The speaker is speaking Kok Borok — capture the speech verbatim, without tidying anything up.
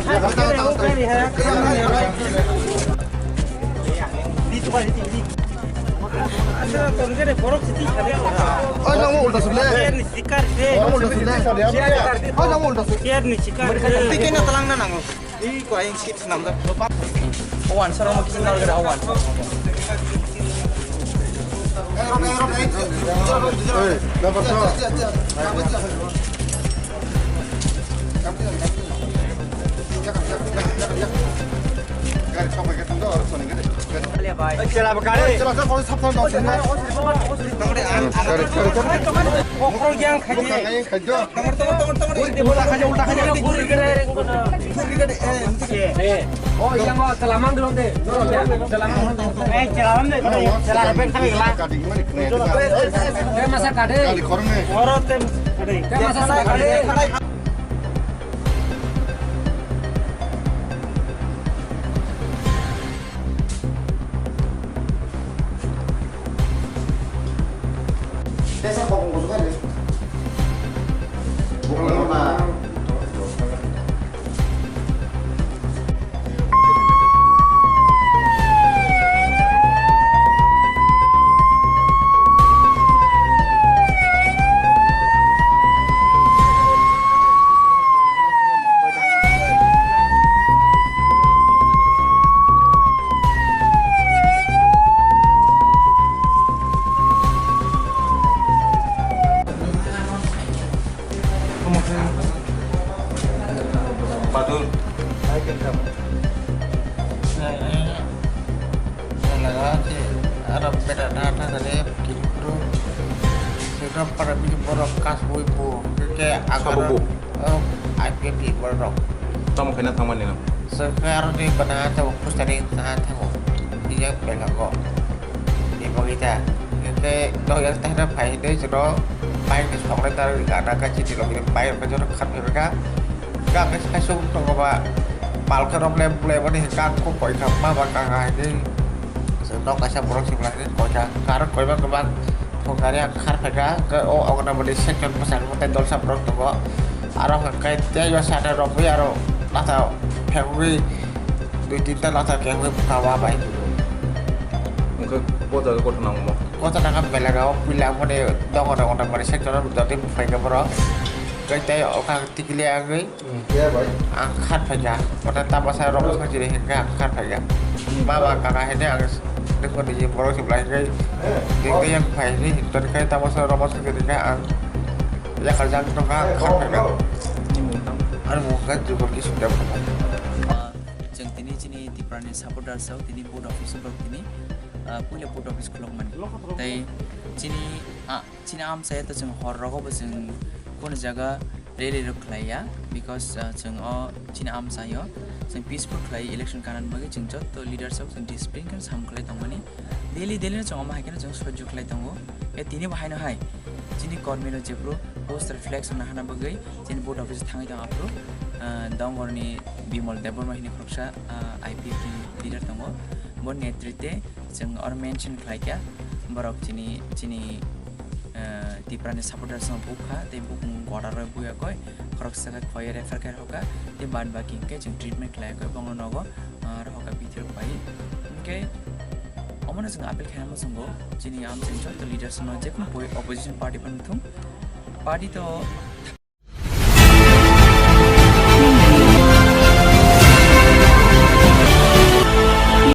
Oi, nang mo ulta sukle. Nang mo ulta sukle. Oi, nang mo ulta sukle. Tike na talang na nango. Ih, ko aing sip senam da. Awan, sarong mo kisin nal gada awan. Eh, dapat so. Badul. Aro beda na na na re kipru. Sino para bini borok kasboi bo. Ke agara. Sabo bo. Oh, I P F ni borok. Tamo khaina thangmani no? Sokhe aro ni bana tamo postani na thango. Iya belago. Ni bagwi ta. Ke to ya ta na phai de jero. Bai ke sokre ta ga na ka chiti lo bai ka jero khat ka. Ga ke sai so to ba. Pal ka rok le bule bani ka ko koi ka ma ba ka ga de. Nok kaisa borok sibla khe koita kar koiba kwbang thongkari ang khar phaikha, hwnkhe o Anganabadi section bwskango tei dolsa borok tongo. Aro hwnkhe tei o saka rok bai aro lata phegwi dui tinta lata kengwi bwkha wa bai. Hwnkhe bo jaga kothoma nango mo? Kothoma kha belai o puila mone dongo dongo Anganabadi section o jotoi bwphaikha borok. Hwnkhe tei o kha tikili agwi. Ang khar phaikha, kota tabasa rok sakjini hinkhe ang khar phaikha. Baba kaka hede ang dekho ni borok se belai khe dikde yang phai ni hintor khe tabasa rok sakjini khe ang yakar jang tongkha ang khar phaikha. Ani mung khe jubor ki sukya bwkha. Chwng tini chini Tiprani supporters rok tini board office o borok tini, ah, puila board office khulokmani. Tei chini, ah, Chini amchai to chwng hor rogo bo chwng kono jaga rally rok khlai ya, because, uh, chwng o chini amchai o chwng peaceful khlai election kana bagwi chwng joto leaders rok chwng discipline khe sam khlai tongmani. Daily daily no chwng omo hai kheno chwng sojjo khlai tongo. E tini bo haino hai chini kormi rok jephru poster flex rok nahana bagwi chini board office thangwi tong aphuru, uh, Dongorni Bimal Debbarma hini khoroksa, uh, I P F ni leader tongo. Bo netrite chwng oro mention khlai kha, borok chini, chini, eh, Tiprani supporters no bukha, tei bukung goda roi buya koi, khoroksa khe khoi refer khe rokha, tei bad baki hinkhe chwng treatment khlai koi, bongno nogo, ah, rokha bithir pai. Hinkhe omono chwng appeal khaina muchungo, chini amchai joto leaders no, jekunu poi opposition party phano thung, party to